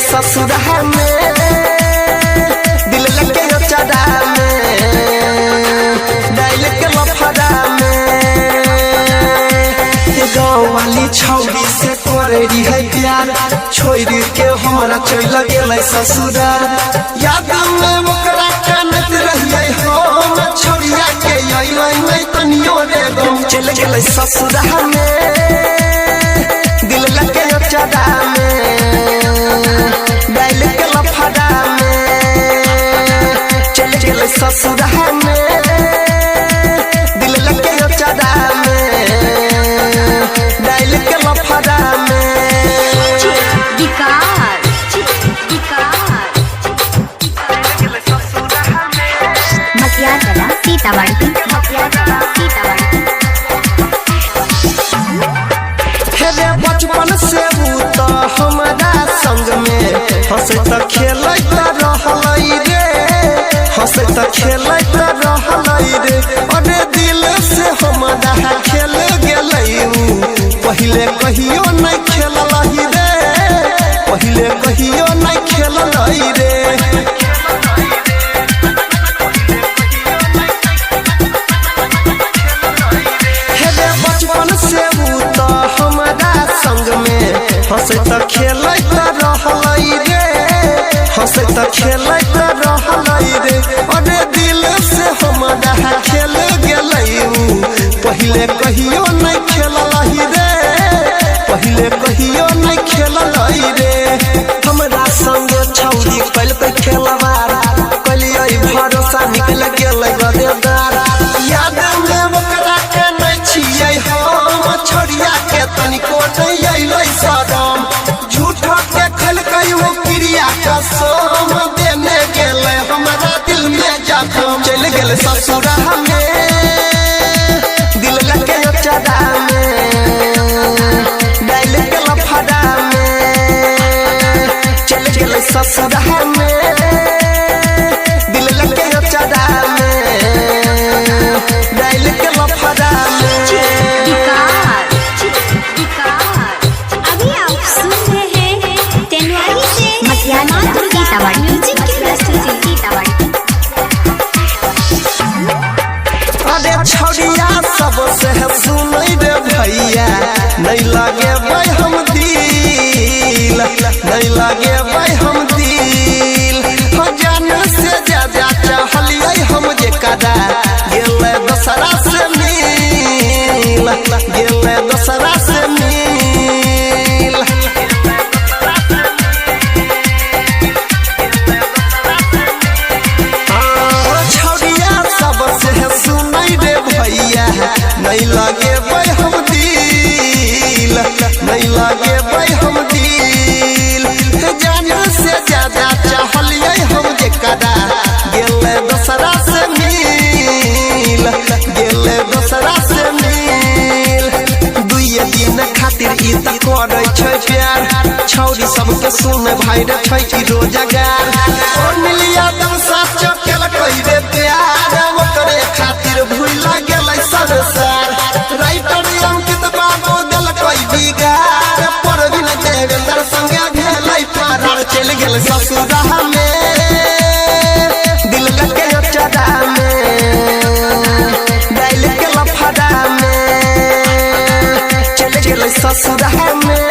ससुरा में, दिल लगे चढ़ा में, डाल के लफड़ा में। गाँव वाली छौरी से करे है प्यार, छोड़ के हमरा चल गेलै ससुरार। याद में ओकरा कानत रहियै हम, छौरिया के अइलै नै तनियो रे गम। चल गेलै ससुरा में, दिल लगे चढ़ा में, डाल के लफड़ा में। चल गेलै ससुरा में, दिल लगे चढ़ा में, डाल के लफड़ा में। मटियागला सीतामढ़ी, मटियागला सीतामढ़ी। हे बचपन से ऊ तो हमारा संग में हंसैत खेलैत रहलै रे, हंसैत खेलैत रहलै रे। अरे दिल से हमरा खेल गेलै ऊ, पहिले कहियो नहीं खेललै रे, पहिले कहियो नहीं खेललै रे। बचपन से ऊ तो हमारा संग में हंसैत खेलैत रहलै रे, हंसैत खेलैत रहलै रे। अरे दिल से हमरा खेल गेलै ऊ, पहिले कहियो नहीं खेललै रे, पहिले कहियो नहीं खेललै रे। हमरा संग छौरी कैलकै खेलवार, कैलियै भरोसा निकल गेलै गदेदार। याद में ओकरा कानै छियै हम, छोड़िया के तनिको नहीं अइलै शरम। झूठो के खेलकै ओ क्रिया कसम, देने गेलै हमरा दिल में जखम। चल गेलै ससुरा में, दिल लगे चढ़ा में, डाल के लफड़ा में। चल गेलै ससुरा में, दिल लगे चढ़ा में, डाल के लफड़ा में। अभी आप सुन रहे हैं तेनवारी से मटियागला सीतामढ़ी म्यूजिक की प्रस्तुति। सीतामढ़ी। अरे छौरिया सबसे सुनै रे भैया, नहीं लगेबै हम दिल, नहीं लगेबै हम दिल। हो जान से ज्यादा चाहलियै हम जेकरा, गेलै दोसरा से मिल, गेलै दोसरा से मिल। छौरिया सबसे सुनै रे भैया, नहीं लगेबै हम दिल, नहीं लगेबै हम दिल। जान से ज्यादा चाहलियै हम जेकरा, गेलै दोसरा से मिल, गेलै दोसरा से मिल। दुइये दिन खातिर ई त करै छै प्यार, छौरी सबके सुन भाई रे छै ई रोजगार। ओ मिलिया दम साचो केलकै रे प्यार, ओकरे खातिर भूल गेलै संसार। राइटर अंकित बाबू देलकै बिगार, परवीन देवेंद्र संगे भेलै फरार। चलि गेल ससुरा में, दिल लगे चढ़ा में, डाल के लफड़ा में। चलि गेलै ससुरा में,